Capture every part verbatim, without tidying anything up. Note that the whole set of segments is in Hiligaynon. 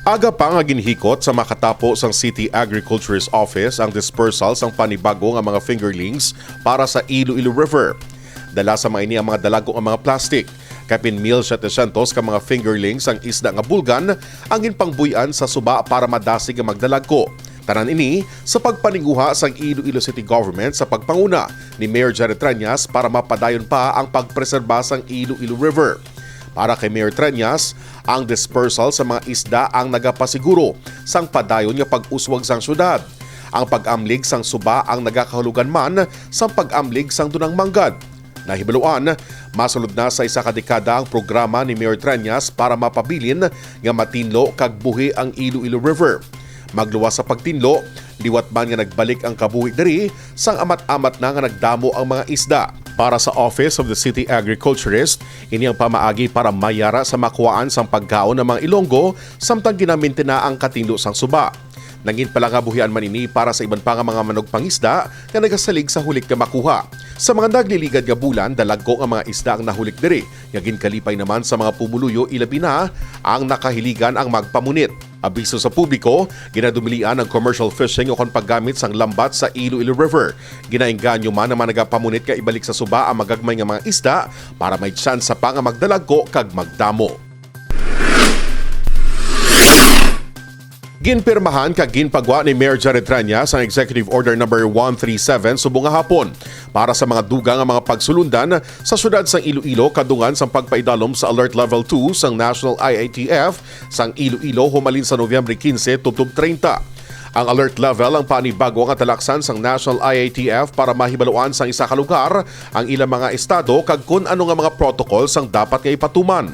Aga pa nga ginhikot sa makatapo sang City Agriculturist Office ang dispersal sang panibago nga mga fingerlings para sa Iloilo River. Dala sa mga ini ang mga dalagko nga mga plastik. Kapin mil setecientos ka mga fingerlings ang isda nga bulgan ang ginpangbuy-an sa suba para madasig nga magdalagko. Tanan ini sa pagpaninguha sang Iloilo City Government sa pagpanguna ni Mayor Jared Treñas para mapadayon pa ang pagpreserba sang Iloilo River. Para kay Mayor Treñas, ang dispersal sa mga isda ang nagapasiguro sang padayon nga pag-uswag sang syudad. Ang pag-amlig sang suba ang nagakahulugan man sang pag-amlig sang dunang manggad. Nahibaluan, masulod na sa isa ka dekada ang programa ni Mayor Treñas para mapabilin nga matinlo kag buhi ang Iloilo River. Magluwas sa pagtinlo, liwat man nga nagbalik ang kabuhi diri, sang amat-amat na nga nagdamo ang mga isda. Para sa Office of the City Agriculturist, ini ang pamaagi para mayara sa makuhaan sang pagkaon ang mga Ilonggo, samtang ginamintina ang katinlo sang suba. Nangin palangabuhian man ini para sa iban pa nga mga manugpangisda nga nagasalig sa hulik nga makuha. Sa mga nagliligad nga bulan, dalagko nga mga isda ang nahulik diri, nga ginkalipay naman sa mga pumuluyo, ilabi na ang nakahiligan ang magpamunit. Abiso sa publiko, ginadumilian ang commercial fishing ukon paggamit sang lambat sa Iloilo River. Ginaengganyo man ang mga nagapamunit nga ibalik sa suba ang magagmay nga mga isda para may tsansa pa nga magdalagko kag magdamo. Ginpirmahan kag ginpagwa ni Mayor Jared Treñas ang Executive Order Number one three seven subong nga hapon para sa mga dugang nga mga pagsulundan sa siyudad sang Iloilo kadungan sang pagpaidalom sa Alert Level two sang National I I T F sang Iloilo humalin sa Nobyembre quince tubtob treinta. Ang alert level ang panibago nga talaksan sang National I I T F para mahibaluan sang isa ka lugar ang ilang mga estado kag kun ano nga mga protocols ang dapat nga ipatuman.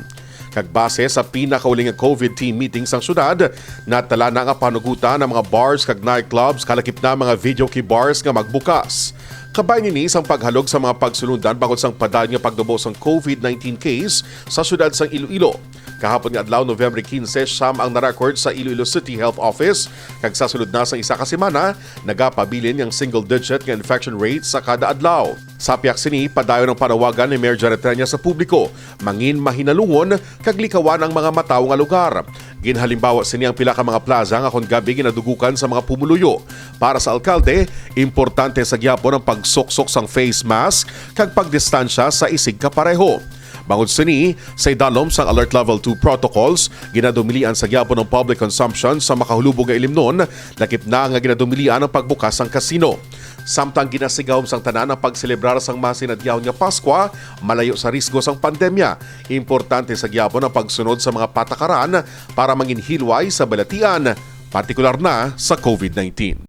Kag base sa pinakauli nga COVID team meeting sang syudad, natala na nga panugutan ang mga bars kag nightclubs, kalakip na mga videoke bars nga magbukas. Kabay nini sang paghalog sa mga pagsulundan bangod sang padayon nga pagtubo sang COVID nineteen case sa syudad sang Iloilo. Kahapon nga adlaw, November quince, siyam ang na-record sa Iloilo City Health Office, kag sa sulod na sang isa ka semana, nagapabilin nga single digit nga infection rate sa kada adlaw. Sa piyak sini, padayon ang panawagan ni Mayor Jared Treñas sa publiko, mangin mahinalungon kag likawan ang mga matawo nga lugar. Ginhalimbawa sini ang pila ka mga plaza nga kon gabi ginadugukan sa mga pumuluyo. Para sa alkalde, importante sa gihapon ang pagsuksok sang face mask kag pagdistansya sa isig kapareho. Bangod sini, sa idalom sang Alert Level two protocols, ginadumilian sa gihapon ang public consumption sa makahulubog nga ilimnon, lakip na nga ginadumilian ang pagbukas sang casino. Samtang ginasigahom sang tanan ang pagselebrar sang masinadiyahon nga Paskwa, malayo sa risgo sang pandemya, importante sa gihapon ang pagsunod sa mga patakaran para manginhilway sa balatian, partikular na sa COVID nineteen.